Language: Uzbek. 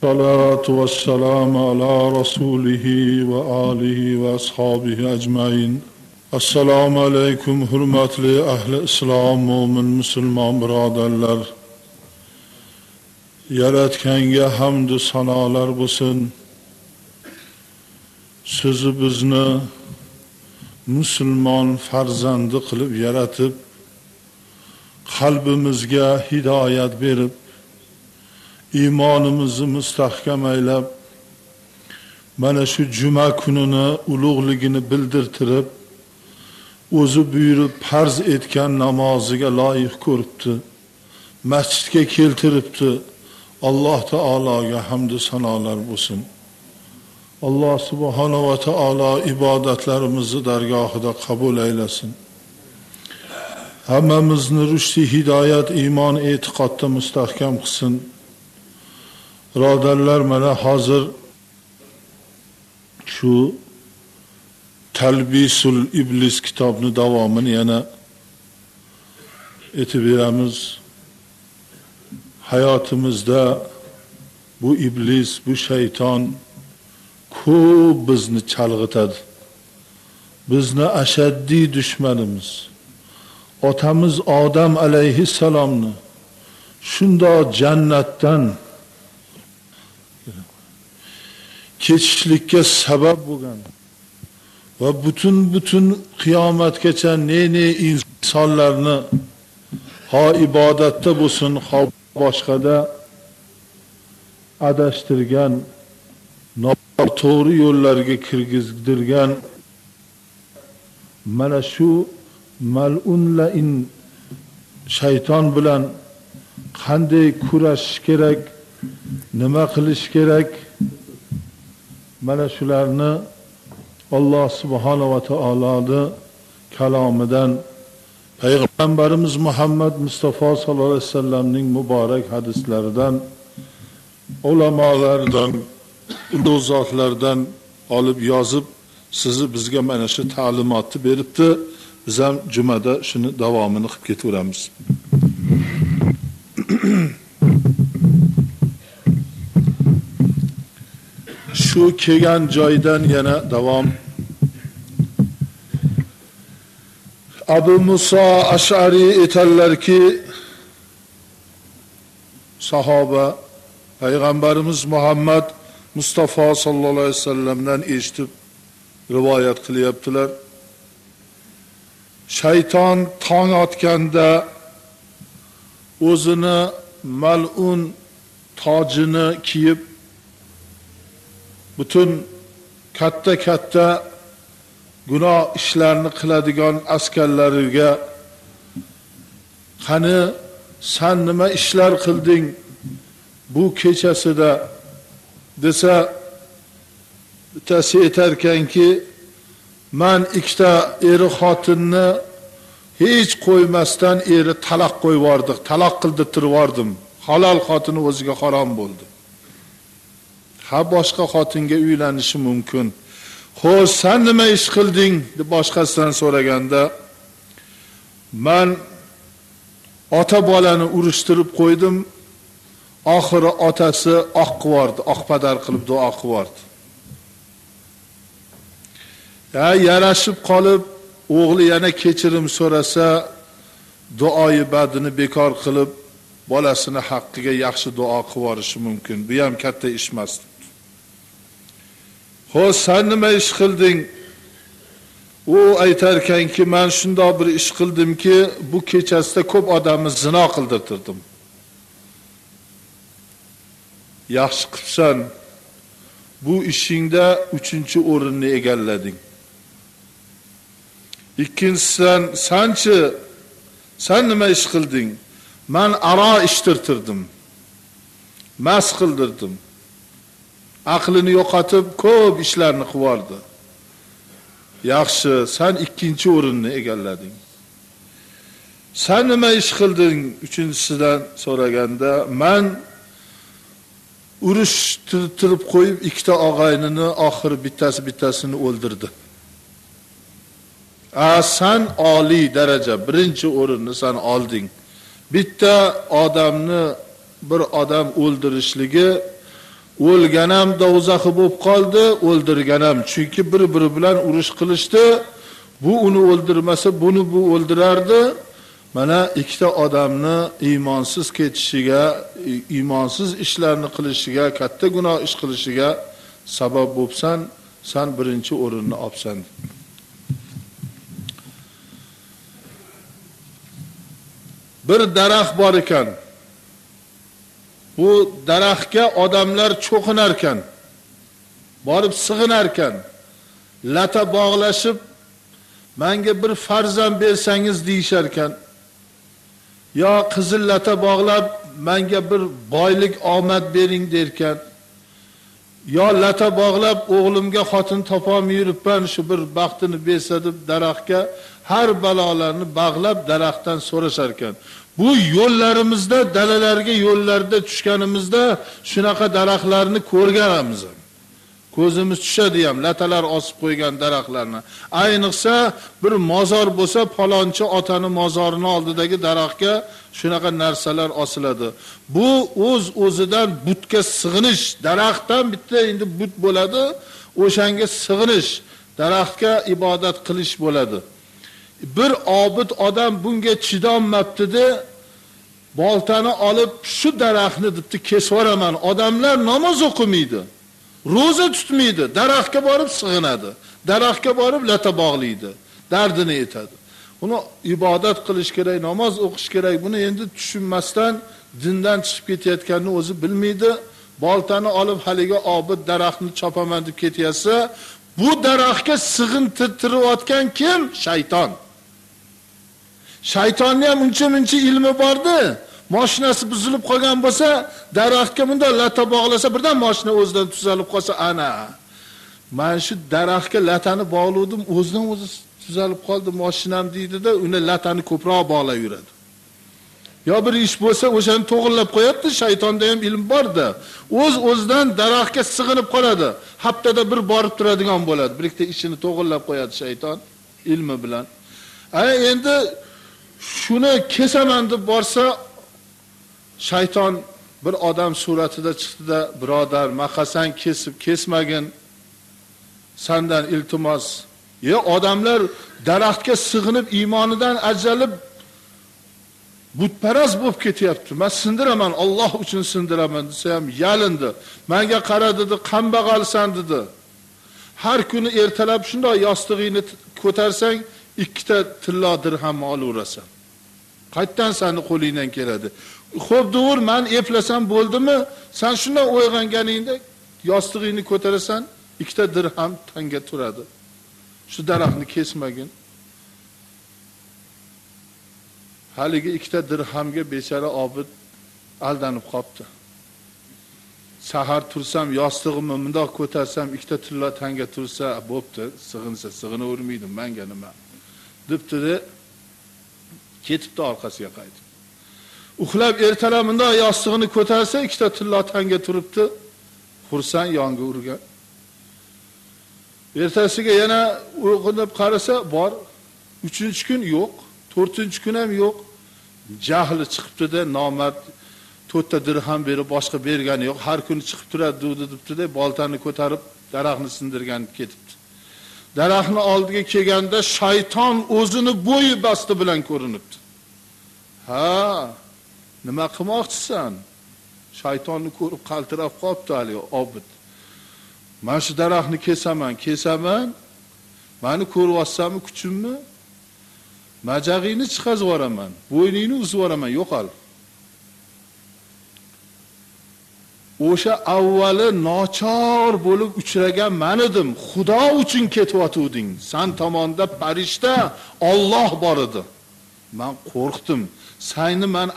الصلاة والسلام على رسوله وآله وأصحابه أجمعين. Assalomu alaykum hurmatli ahli islom, mo'min musulmon birodarlar. Yaratganga hamd va sanolar bo'lsin. Sizni bizni musulmon farzandi qilib yaratib, qalbimizga hidoyat berib, iymonimizni mustahkam aylab, mana shu juma kunini ulug'ligini bildirtirib, o'zi buyurib farz etgan namoziga loyiq ko'ribdi, masjidga keltiribdi. Alloh taologa hamd va sanolar bo'lsin. Alloh subhanahu va taolo ibodatlarimizni dargohida qabul aylasin. Hammamizni rushdi, hidoyat, iymon, e'tiqodda mustahkam qilsin. Birodarlar, mana hozir shu Talbisul Iblis kitobini davomini yana aytib beramiz. Hayotimizda bu iblis, bu shayton ko'p bizni chalg'itadi. Bizni ashaddiy dushmanimiz. Otamiz Odam alayhissalomni shundoq jannatdan ketishlikka sabab bo'lgan va butun qiyomatgacha ne insonlarni ho ibodatda bo'lsin, ho boshqada adashtirgan, noto'g'ri yo'llarga kirgizdirgan mana shu mal'un la'in shayton bilan qanday kurashish kerak, nima qilish kerak, mana shularni Alloh subhanahu va taoloning kalomidan, Payg'ambarimiz Muhammad Mustafa sallallohu alayhi vasallamning muborak hadislaridan, ulamolardan, ulug' zotlardan olib yozib, sizni bizga mana shu ta'limotni beribdi. Biz ham jumada shuni davomini qilib ketaveramiz. Shu kelgan joydan yana davom. Abu Musa Ash'ari aytadilarki, sahoba Payg'ambarimiz Muhammad Mustafa sallallohu alayhi vasallamdan eshitib rivoyat qilyaptilar. Shayton tong otganda o'zini mal'un tojini kiyib, butun katta-katta gunoh ishlarni qiladigan askarlariga, qani san nima ishlar qilding bu kechasida desa, bittasi aytarkanki, man ikkita eri xotinni hech qo'ymasdan eri taloq qo'yib yubordik, taloq qildirtirib yubordim. Halol xotini o'ziga harom bo'ldi. Ha, boshqa xotinga uylanishi mumkin. Xo'sh, sen nima ish qilding deb boshqasidan so'raganda, man ota bolani urushtirib qo'ydim, oxiri otasi oq qivordi, oqpadar qilib duo qivordi. Ya yarashib qolib, o'g'li yana kechirim so'rasa, duoyi badini bekor qilib, bolasini haqqiga yaxshi duo qilvorishi mumkin. Bu ham katta ish emas. Xo'sh, sen nima ish qilding? U aytarkanki, men shundoq bir ish qildimki, bu kechasida ko'p odamni zino qildirtirdim. Yaxshi qilsan, bu ishingda 3-o'rinni egallading. Ikkinchisidan, sanchi, sen nima ish qilding? Men aro ishtirtirdim. Mas qildirdim. Aqlini yo'qotib ko'p ishlarni qivordi. Yaxshi, sen 2-o'rinni egallading. Sen nima ish qilding? Uchinchisidan so'raganda, men urushtirib qo'yib ikkita og'aynini oxiri bittasi bittasini o'ldirdi. A sen oliy daraja, 1-o'rinni sen olding. Bitta odamni bir odam o'ldirishligi O'lgan ham dovzaxi bo'lib qoldi, o'ldirgan ham. Chunki bir-biri bilan urush qilishdi. Bu uni o'ldirmasa, buni bu o'ldirardi. Mana ikkita odamni iymonsiz ketishiga, iymonsiz ishlarni qilishiga, katta gunoh ish qilishiga sabab bo'lsan, sen birinchi o'rinni olsan. Bir daraxt bor ekan. Bu daraxtga odamlar cho'qinar ekan. Borib sig'inar ekan. Lata bog'lashib, menga bir farzand bersangiz deyishar ekan. Yo qizil lata bog'lab, menga bir boylik omad bering derkan. Yo lata bog'lab o'g'limga xotin topolmay yuribman, shu bir baxtini bersa deb daraxtga har balolarni bog'lab daraxtdan so'rashar ekan. Bu yo'llarimizda, dalalarga yo'llarda tushganimizda shunaqa daraxtlarni ko'rganmiz. Ko'zimiz tushadi ham latalar osib qo'ygan daraxtlarni. Ayniqsa bir mozor bo'lsa, palonchi otani mozorini oldidagi daraxtga shunaqa narsalar osiladi. Bu o'z-o'zidan butga sig'inish, daraxtdan bitta endi but bo'ladi, o'shanga sig'inish, daraxtga ibodat qilish bo'ladi. Bir obid odam bunga chidolmabdi-da, boltani olib shu daraxtni debdi kesib yuboraman. Odamlar namoz o'qimaydi, ro'za tutmaydi, daraxtga borib sig'inadi, daraxtga borib lata bog'laydi, dardini aytadi. Uni ibodat qilish kerak, namoz o'qish kerak. Buni endi tushunmasdan dindan chiqib ketayotganini o'zi bilmaydi. Boltani olib haligi obid daraxtni chopaman deb ketyapsa, bu daraxtga sig'intirayotgan kim? Shayton. Shaytonni ham uncha-muncha ilmi bordi. Mashinasi buzilib qolgan bo'lsa, daraxtga bunday lata bog'lasa, birdan mashina o'zidan tuzalib qolsa, ana mana shu daraxtga latani bog'ladim, o'zidan o'zi tuzalib qoldi mashinam deydi-da, uni latani ko'proq bog'lab yuradi. Yo bir ish bo'lsa, o'shani to'g'rilab qo'yadi, shaytonda ham ilm bor-da. O'z-o'zidan daraxtga sig'inib qoladi. Haftada bir borib turadigan bo'ladi. Bir ikkita ishini to'g'rilab qo'yadi shayton ilmi bilan. Ana endi shuni kesaman deb borsa, shayton bir odam suratida chiqdi-da, birodar, maqasan kesib kesmagin, sendan iltimos. Ya odamlar daraxtga sig'inib iymonidan ajralib butparast bo'lib ketyapti. Men sindiraman, Alloh uchun sindiraman desa ham yalindi. Menga qara dedi, kambag'alsan dedi. Har kuni ertalab shunday yostig'ingni ko'tarsang, ikkita tillo dirhamni olaverasan. Qaytdan seni qo'lingdan keladi. Xo'p, dur, men eplasam bo'ldimi? Sen shunday uyg'onganingda yostig'ingni ko'tarasan, ikkita dirham tanga turadi. Shu daraxtni kesmagin. Haligi ikkita dirhamga bechora obid aldanib qopti. Sahar tursam yostig'imni bundoq ko'tarsam ikkita tillo tanga tursa, bo'pti, sig'insa sig'inavermaydi, menga nima debdi-da, ketibdi orqasiga qaytib. Uxlab ertalab bundoq yostig'ini ko'tarsa ikkita tillo tanga turibdi, xursand yonga urgan. Ertasiga yana uyg'onib qarasa, bor. 3-kun yo'q, 4-kun ham yo'q. Jahli chiqibdi-da, nomard 4 ta dirham berib boshqa bergani yo'q. Har kuni chiqib turadi debdi-da, boltani ko'tarib daraxtni sindirgan ketibdi. Daraxtni oldiga kelganda shayton o'zini bo'yi basti bilan ko'rinibdi. Ha, nima qilmoqchisan? Shaytonni ko'rib qaltirab qolibdi hali obid. Mana shu daraxtni kesaman, kesaman. Meni ko'ryapsanmi, kuchimmi? Majag'ingni chiqazib yuboraman, bo'yningni uzib yuboraman, yo'qol. O'sha avvali nochor bo'lib uchragan men edim. Xudo uchun ketyotuvding. San tomonda farishta, Alloh bor edi. Men qo'rqdim. Seni men